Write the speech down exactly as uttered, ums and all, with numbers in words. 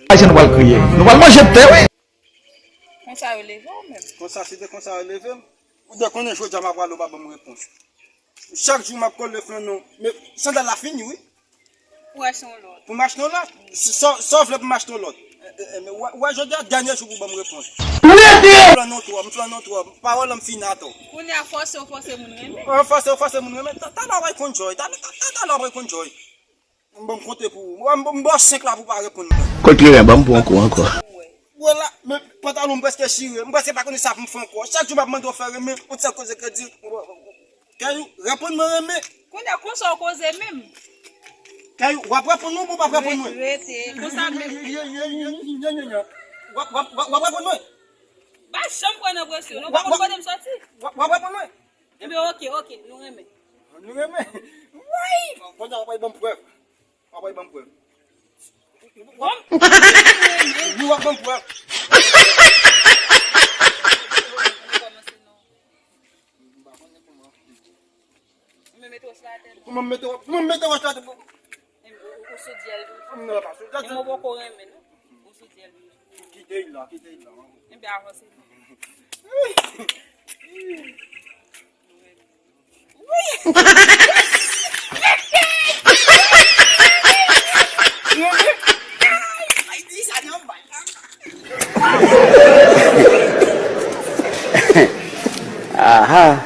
Ayisyen nou pral kriye. Nou pral manje tè, wi. Konsa yo leve w menm. Konsa, se te konsa yo leve m. Ou dwe konnen jodi a m ap rale, ou pa ban m repons. Chak jou m ap kole flann ou. Men sandal la fini, wi. Pou achte yon lòt. Pou m achte yon lòt? Sa, sa w vle pou m achte yon lòt? E, e, e, men wè, wè, jodi a dènye jou pou ban m repons. M flann ou twòp, m flann ou twòp. Pawòl lan m fini atò. Kounye a fòse w fòse moun renmen. An fòse w fòse moun renmen. Ta, talè w pral konn joy. Talè, ta, ta, talè w pral konn joy. M ban m konte pou ou. M, m, m ba w senk la pou w pa reponn mwen. Kot li renmen, ban m pran kou ankò. Wè la, men pantalon m prèske chire. M prèske pa konnen sa pou m fè ankò. Chak jou m ap mande w fè renmen, ou t sèl koze kredi. Kayou, reponn mwen renmen. Kounye a konsa w koze menm. Kayou, w ap reponn mwen oubyen w p ap reponn mwen? Rete, konsa menm. W ap, w ap, w ap, w ap reponn mwen? Pa janm pran nan presyon, non, pa konn kote m sòti. W ap, w ap reponn mwen? Ebyen, oke, oke, nou renmen. Nou renmen? Woy! Kounye a w ap ban m prèv. W ap ban m prèv. Bon. Wi, w ap ban m prèv. Ou mete w sou latè. Kòman m mete w, kòman m mete w sou latè? Ou, ou, ou sou dyèl tou. Non, pa sou dyèl. Mwen poko renmen, non. Ou sou dyèl tou. Kite l la, kite l la. Ebyen, avanse non. Aha.